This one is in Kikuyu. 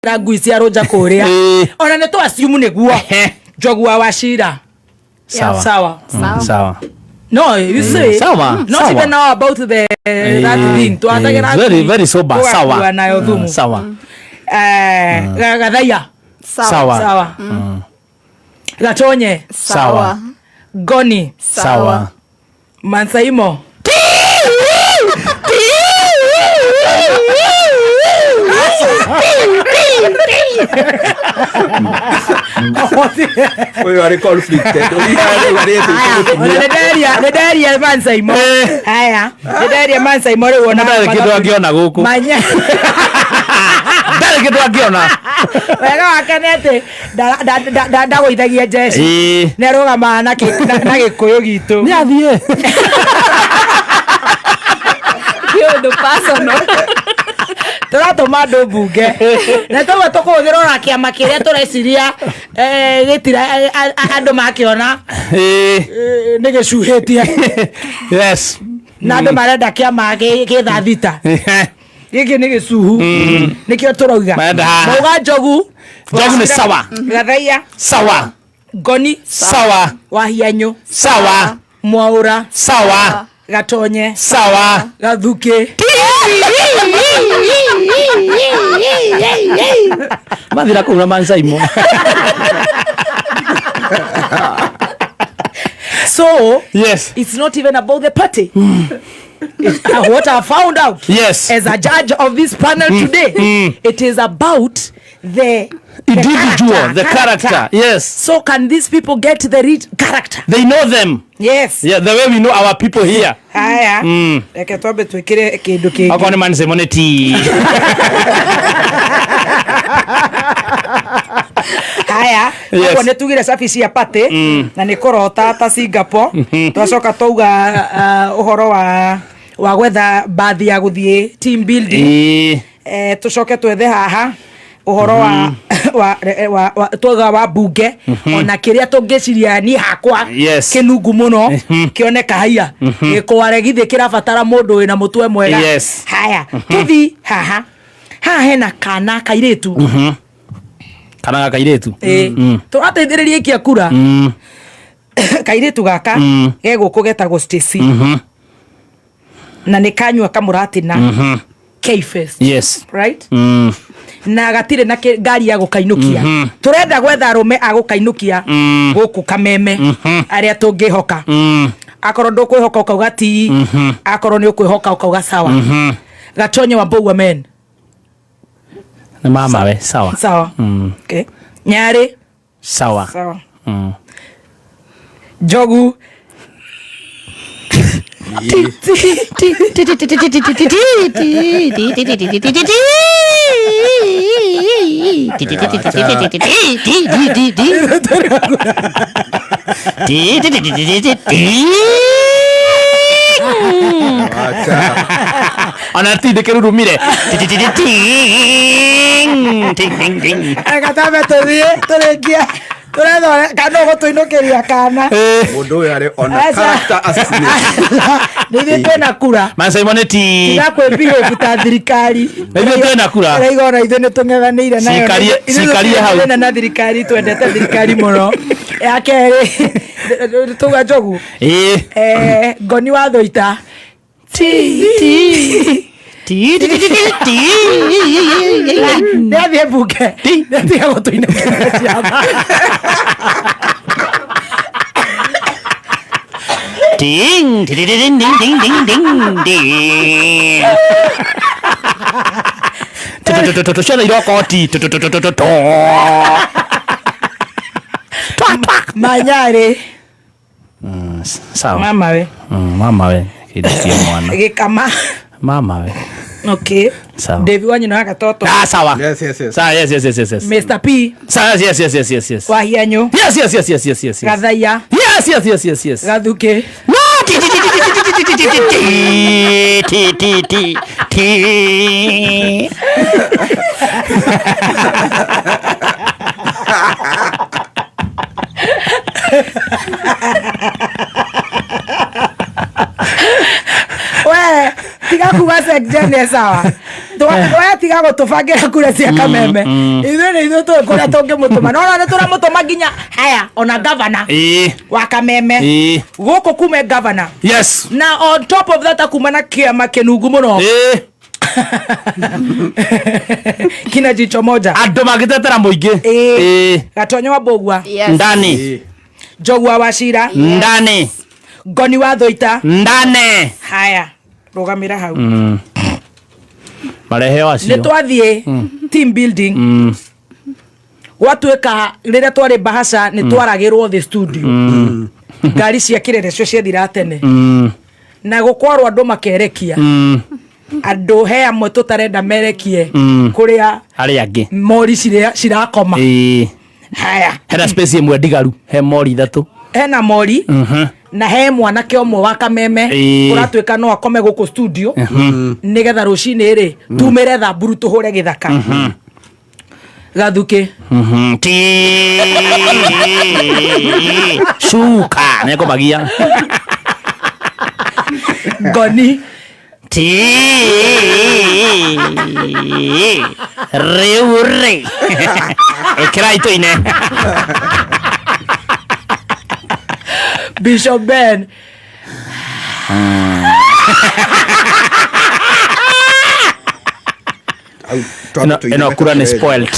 Ngui cia rũnja kũrĩa. Ona nĩ tũ assume nĩguo. Njogu wa Wachira. Sawa. Sawa. Sawa. No, you see. Sawa, Not sawa. even know about the that thing. Twatagĩra Very, very sober. tũgakua Sawa. nayo thumu. Sawa. Gathaia. Sawa. Sawa. Gatonye. Sawa. Goni. Sawa. Mansaimo. Ũyũ arĩ conflicted. Nä nderia Mansaimo. Haya, nä nderia Mansaimo rä u ona Ndarĩ kĩndũ angĩona gũkũ. Manya. Ndarĩ kĩndũ angĩona. Wega wake nä atä ndagåithagia njeci. Nä arågamaga na gä kå yå gitå. Nĩ athiĩ. Ti ũndũ personal. Tũratũma andũ mbunge na toguo tũkũhũthĩra ona kĩama kĩrĩa tũreciria gĩtira andũ makĩona nĩ gĩcuhĩtie na andũ marenda kĩama gĩ thaa thita, gĩkĩ nĩ gĩcuhu, nĩkĩo tũrauga. Marenda haha. Mauga Njogu. Njogu nĩ sawa. Gathaia. Sawa. Ngoni. Sawa. Wahianyũ. Sawa. Mwaũra. Sawa. Gatonye. Sawa. Gathukĩ. Mathira kũu na Mansaimo. So it's not even about the party. What I found out as a judge of this panel today, it is about the Individual, the character. Yes. So can these people get the real character? They know them. Yes. Yeah, the way we know our people here. Haya, reke twambe twĩkĩre kĩndũ kĩngĩ. Okorwo nĩ Mansaimo nĩ ti. Haya. Koguo nĩ tugire cabi cia party na nĩ kũrota ta Singapore. Twacoka twauga ũhoro wa gwetha bathi ya gũthiĩ team building. Tucoke twethe haha ũhoro wa twauga wa mbunge ona kĩrĩa tũngĩciria niĩ hakwa kĩnungu mũno kĩoneka haiya gĩkware githĩ kĩrabatara mũndũ wĩna mũtwe mwega. Haya, tũthi haha haha hena kana kairĩtu. Kana ga kairĩtu. Tũrateithĩrĩria ikia kura. Kairĩtu gaka ge gũkũ getagwo Stacy na nĩ kanyua kamũratina K-Fest. Right? Na gatirĩ na ngari ya gũkainũkia. Tũrenda gwetha arũme a gũkainũkia gũkũ Kameme arĩa tũngĩhoka. Akorwo ndũkwĩhoka ũkauga ti, akorwo nĩ ũkwĩhoka ũkauga sawa. Gatonye wa Mbũgua men. Nĩ mama we, sawa. Sawa. Okay. Nyarĩ. Sawa. Sawa. Njogu. Acha. Ona ti ndĩkĩrurumire. Reke twambe tũthiĩ tũrĩkie tũretha kana ũgũtũinũkĩria kana. Mũndũ ũyũ arĩ ona Aca. character assassination. Nĩ ithuĩ twĩna kura. Mansaimo nĩ ti. Tiga kwĩbehave ta thirikari. Na ithuĩ twĩna kura. Ũraiga ona ithuĩ nĩ tũng'ethanĩire nayo. Ithuĩ Cikarie hau. tũng'ethanĩire na thirikari, twendete thirikari mũno. Ya kerĩ tuga Njogu. Ngoni wa Thũita. Ti. Nĩ athiĩ mbunge. Nĩ atiga gũtũinũkĩria ciama. Ding, ding, ding, ding, ding, ding, ding, ding. Ciothe irokoti. Manyarĩ. Sawa. Mama we. Mama we, kĩndũ kĩa mwana. Gĩkama. Mama we. Okay. Sawa. David Wanyina wa Gatoto. Ah, sawa. Yes. Sawa, yes. Mr. P. Sawa, yes. Wahianyũ. Yes. Gathaia. Yes. Gathuke. No! Ti, ti, ti, ti, ti, ti, ti, ti, ti, ti, ti, ti. We, tiga Tiga kuga Sekjen sawa. We tiga gũtũbangĩra kura cia Kameme. Ithuĩ nĩ ithuĩ tũĩ kũrĩa tũngĩmũtũma. No ona nĩ tũramũtũma nginya haya ona gavana wa Kameme. Gũkũ kume gavana. Yes. Na on top of that akuma na kĩama kĩnungu mũno. Kina jicho moja. Andå mangĩtetera mũingĩ. Gatonyo wa Mbũgua. Yes. Ndani. Njogua wa Cira. Ndani. Ngoni wa Thũita. Ndane. Haya, rũgamĩra hau. Mareheo Nĩ acio. twathiĩ team building. Gwatuĩka rĩrĩa twarĩ bahasha nĩ twaragĩrwo thĩ studio. Ngari cia kĩrere cio ciathira tene. Na gũkwarwo andũ makerekia. Andũ he amwe tũtarenda merekie kũrĩa Arĩa angĩ. mori cirakoma. Haya. Hena space ĩmwe ndigaru he mori ithatũ. Hena mori na he mwanake ũmwe wa Kameme ũratuĩka no akome gũkũ studio nĩgetha rũcinĩ rĩ tumĩre thamburu tũhũre gĩthaka. Gathukĩ. Ti. Cuka nĩekũmagia. Ngoni. Ti. Rĩu rĩ. Ĩkĩrai tũine. Bishop Ben. Au, twambe tũine Ĩno kura nĩ kabere. spoiled.